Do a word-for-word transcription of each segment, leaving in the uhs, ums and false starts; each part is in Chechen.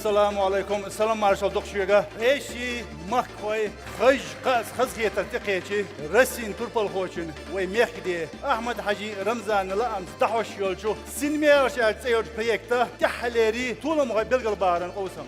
Салам алейкум, салам маршал дукха шуга. Эши, махкой, хаж, къас, хазхетар текечи, Россин турпалхочун, вай мехкде, Ахмад Хажи Рамзан лаамс дахош йолчу, син мелаш цӀе йолчу проекта, тяхалери, тулам гой белгал баран къовсам.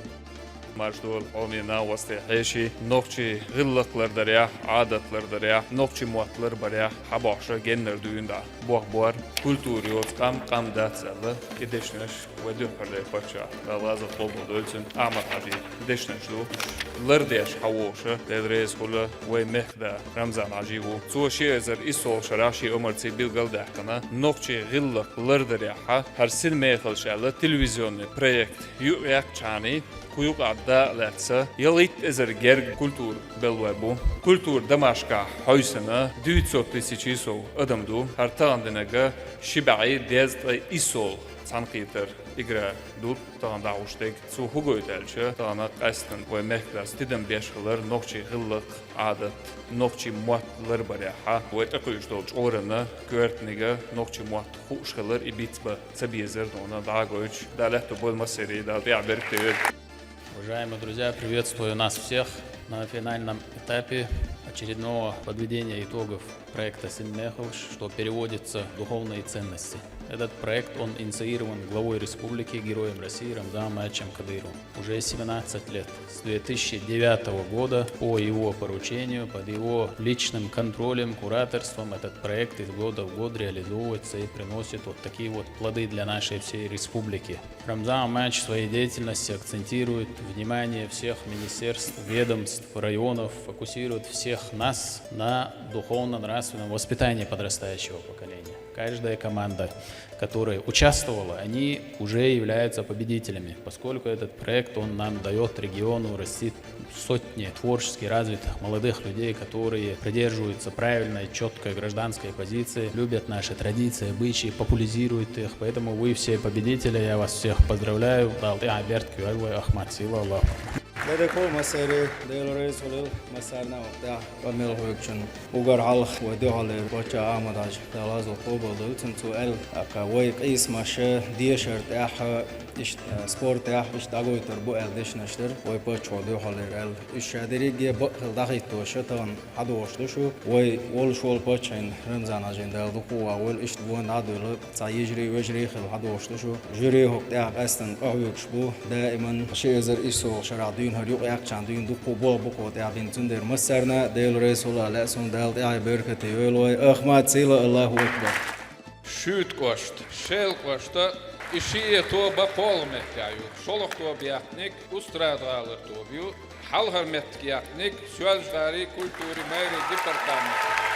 Марш дола хьоме нагӀостий хьеший, нохчий гӀиллакх лардарехь, Ӏадат лардарехь, нохчий мотт ларбарехь, хьабохьша геннар дуьйна дӀа. Бохбор, культура йоцу къам, къам дац аьлла, и дешнаш вай дуьххьарлера паччахь, Дала лазар къобалдойла цуьнан, Ахмад Хьажи дешнаш ду. Лардеш хьан вовша, Дела реза хуьлда, вай мехкда Рамзан Хьажи ву. Цо ши эзар исс шарахь шен омарций билгал даьккхина, нохчий гӀиллакх лардарехьа, хӀара син мехалш аьлла телевизионный проект юкъаяккхачхьаний, кху юкъахь дакъа лаьцна, ялхитта эзар герга культура беллой бу. Культура Дамашкахь хьовсина, дуьйцу тысячи сов адам ду. ХӀара тахана динарг ши бӀе дезткъе исс цхьаьнакхетар игра ду тахана дӀахьуш дерг. Цо хӀу гойту аьлча, тахана къаьстина вай мехкаца тидам беш хилар нохчий гӀиллакх, Ӏадат, нохчий мотт ларбарехьа, вай тӀекхуьуш долу чкъурана коьртаниг нохчий мотт хууш хилар и бицбан. Ца безар дуна дӀагойтуш, Дала лаьтту бойла массерий, Дала тӀаьхьа беркате йойла. Уважаемые друзья, приветствую нас всех на финальном этапе очередного подведения итогов проекта «Син мехалш», что переводится «Духовные ценности». Этот проект, он инициирован главой республики, героем России Рамзаном Ахматовичем Кадыровым. Уже семнадцать лет. С две тысячи девятого года по его поручению, под его личным контролем, кураторством этот проект из года в год реализовывается и приносит вот такие вот плоды для нашей всей республики. Рамзан Ахматович в своей деятельности акцентирует внимание всех министерств, ведомств, районов, фокусирует всех нас на духовно-нравственном воспитании подрастающего поколения. Каждая команда, которая участвовала, они уже являются победителями, поскольку этот проект, он нам дает региону расти сотни творчески развитых молодых людей, которые придерживаются правильной, четкой гражданской позиции, любят наши традиции, обычаи, популяризируют их. Поэтому вы все победители, я вас всех поздравляю. Дала тӀаьхьа беркате йойла вай Ахмат сила, Аллаху Акбар. Дедеко массерий, Дела реза хуьлда массарна а тӀехь, къамел хьоьгучун. Угар хьалха вай дуьхьалера паччахь Ахмад Хьажа, Дала лазар къобалдойла цуьнан, цо аьлла, аьлла, вай къийсамаш дешар тӀехь, иштта, э, спорт тӀехь, иштта дӀагойтур бу аьлла дешнаш дара, вай паччахьо дуьхьалера аьлла. Уьш ша дерриге а бакъ хилла дӀахӀиттош тахана хьадогӀуш ду шу. Вай волуш волу паччахьна Рамзан Хьажина Дала дукха а войла, иштта вон дӀадуьйла, цхьа йижарий, вежарий хилла хьадогӀуш ду шу. Жюри хӀокху тӀехь къаьстина къахьоьгуш бу, даиман ши эзар исс шарахь дуьйна хӀара юкъаяьккхачхьана дуьйна дуккха а болх бу кху тӀехь бина. Цундела массарна а Дела реза хуьлда, лаьа суна Дала тӀаьхье беркате йойла вай. Ахмат сила, Аллаху Акбар! Шуьйта кӀошта, Шелан кӀошта, и шиъ тоба кхоалгӀа меттехь ю. ШолгӀа тоба яьккхинарг Устрада-ГӀалара тоба ю, хьалхара меттиг яьккхинарг Соьлжа-ГӀалин культурин, майрин департамент.